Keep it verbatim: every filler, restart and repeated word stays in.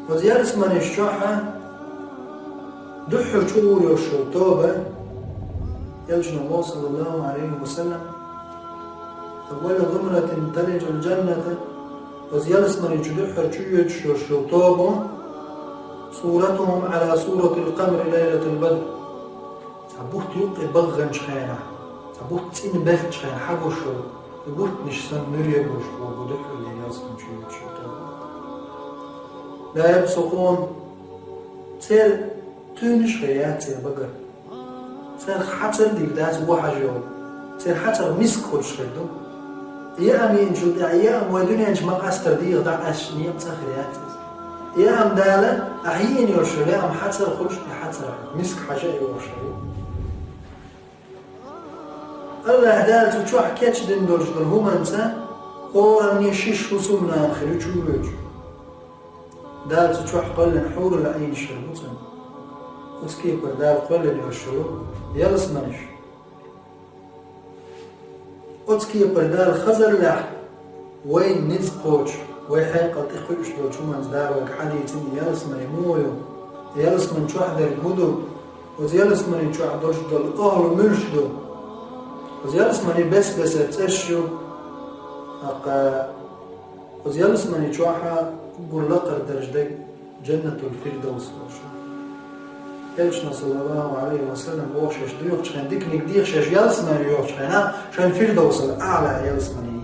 Оцу ялсаманаш чохь а дуьххьара чу гӀур йолуш йолу тоба, Элчано боху, саллаллаху Ӏалайхи ва саллам: «Аввалу зумратин талиджул джанната», оцу ялсаманаш чу дуьххьара чу йоьдуш йолуш йолу тоба, «суратухум Ӏала суратил къамари лайлатал бадр». Цхьа бутт юккъе баханчу хенахь, цхьа бутт цӀинбеллачу хенахь хьагуш йолу, и буттанаш санна нуьре гуш бу дуьххьарлера ялсаманаш чу йоьдуш йолу тоба. Ла ябсукъун, церан туьйнаш хир яц церан багара. Церан хьацар дийр дац вон хьажа йолу. Церан хьацарх миск хуьлуш хир ду. Яам йиъначул тӀаьхьа, яам вайн дуьнен чу ма къастара дегӀах дӀакъаьсташ некъ цӀа хир яц иза. Яам Дала, ахь йиъна йолуш йолу яам хьацар хуьлуш, и хьацарх миск хьажа а йолуш хир ю. АллахӀа Дала цу чохь кечдина долуш долу хӀуманца хӀоранна шиш хӀусамнана хир ю чу воьдуш. Дала цу чохь кхоьллина хьурул Ӏийнаш хир бу цунна. Оцу кепара Дала кхоьллина йолуш йолу ялсаманаш. Оцу кепара Дала хазаллехь вайн ницкъ кхочуш, вай хьекъал тӀекхуьуш долчу хӀуманца Дала вайга хьадийцина ялсамани муха ю, ялсамани чохь дерг хӀун ду, оцу ялсамани чохь долуш долу охьалу муьлш ду. Оцу ялсамани бес-бесара цӀерш ю. ТӀаккха оцу ялсамани чохь а уггар лакхара дарж дерг Джаннатул Фирдовс олуш ду. Элчано, саллаллаху Ӏалайхи ва саллам, боху шаьш доьхучу хенахь, диканиг деха шаьш ялсамани йоьхучу хенахь, шайн Фирдовсал Аъла ялсамани